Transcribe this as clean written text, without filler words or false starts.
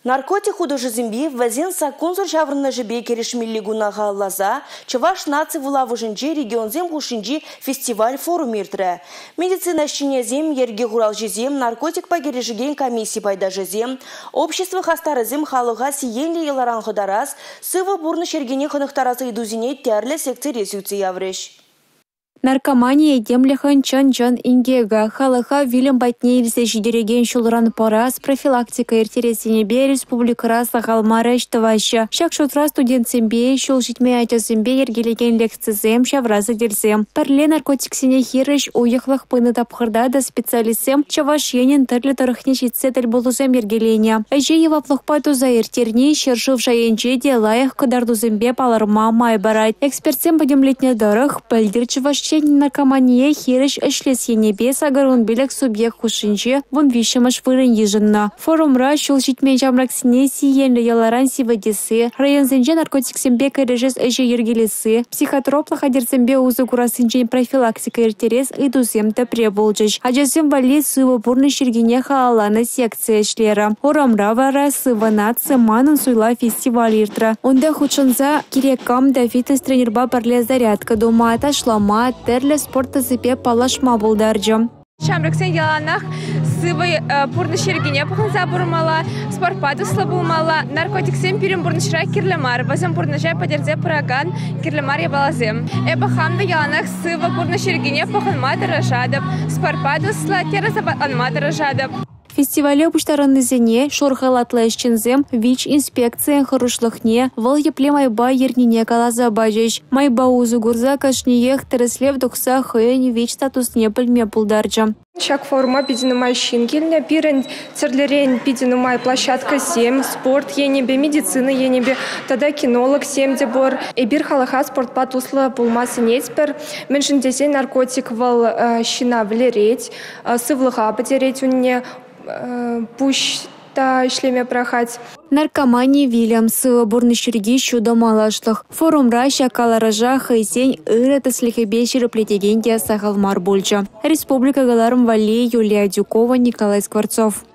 Наркотик хутӑшӗсемпе вӗсен саккунсӑр ҫаврӑнӑшӗпе кӗрешмелли куна халалласа Чӑваш наци вулавӑшӗнче регионсем хушшинчи фестиваль-форум иртрӗ. Медицина ӗҫченӗсем, йӗрке хуралҫисем, наркотикпа кӗрешекен комисси пайташӗсем, общество хастарӗсем халӑха сиенлӗ йӑларан хӑтарас, сывӑ пурнӑҫ йӗркине хӑнӑхтарас ыйтусене тӗрлӗ секцире сӳтсе яврӗҫ. Наркомани этемлӗхӗн чӑн-чӑн инкекӗ, халӑха вилӗм патне илсе ҫитерекен ҫулран пӑрас, профилактика ирттерес енӗпе республикӑра сахал мар ӗҫ тӑваҫҫӗ. Ҫак шутра студентсемпе, ҫул ҫитмен ачасемпе йӗркелекен лекцисем, ҫавра сӗтелсем. Пӗрле наркотиксене хирӗҫ уйӑхлӑх пынӑ тапхӑрта та специалистсем Чӑваш Енӗн тӗрлӗ тӑрӑхне ҫитсе тӗл пулусем йӗркеленӗ. Ӗҫе яваплӑхпа туса ирттерни ҫӗршыв шайӗнче те лайӑх кӑтартусемпе палӑрма май парать. Экспертсем пӗтӗмлетнӗ тӑрӑх, пӗлтӗр Чӑваш Ен наркомание хирӗҫ ӗҫлес енӗпе 85 субъект хушшинче 13-мӗш вырӑн йышӑннӑ. Форумра ҫул ҫитмен ҫамрӑксене сиенлӗ йӑларан сивӗтесси, районсенче наркотиксемпе кӗрешес ӗҫе йӗркелесси, психотроплӑ хатӗрсемпе усӑ курассинчен профилактика ирттерес ыйтусем тӗпре пулчӗҫ. Ачасем валли сывӑ пурнӑҫ йӗркине халалланӑ секци ӗҫлерӗ. Урамра вара «Сывӑ наци – манӑн суйлав» фестиваль иртрӗ. Унта хутшӑнса кирек кам та фитнес-тренерпа пӗрле зарядка тума, ташлама, тӗрлӗ спорт тӗсӗпе паллашма пултарчӗ. Ҫамрӑксен яланах сывӑ пурнӑҫ йӗркине пӑхӑнса пурӑнмалла, спортпа туслӑ пулмалла. Наркотиксем пирӗн пурнӑҫра кирлӗ мар, вӗсем пурнӑҫа пӗтерсе пыракан кирлӗ мар япаласем. Эпӗ хам та яланах сывӑ пурнӑҫ йӗркине пӑхӑнма тӑрӑшатӑп, спортпа туслӑ, тӗрӗс апатланма тӑрӑшатӑп. Фестивале пуҫтарӑннисене шур халатлӑ ӗҫченсем ВИЧ-инфекцийӗн хӑрушлӑхне, вӑл епле майпа ернине каласа пачӗҫ. Майпа усӑ курса кашниех тӗрӗслев тухса хӑйӗн ВИЧ-статусне пӗлме пултарчӗ. Ҫак форума питӗ нумай ҫын килнӗ. Пирӗн тӗрлӗрен питӗ нумай площадкӑсем, спорт енӗпе, медицина енӗпе тата кинологсем те пур. Эпир халӑха спортпа туслӑ пулма сӗнетпӗр, мӗншӗн тесен наркотик вӑл ҫынна вӗлерет, сывлӑха пӗтерет унне, пуҫ та ӗҫлеме пӑрахать. Наркомани – вилӗм, сывӑ пурнӑҫ йӗрки – ҫутӑ малашлӑх. Форумра ҫак каларӑша хӑйсен ырӑ тӗслӗхӗпе ҫирӗплетекен те сахал мар пулчӗ. Республика кӑларӑм валли Юлия Адюкова, Николай Скворцов.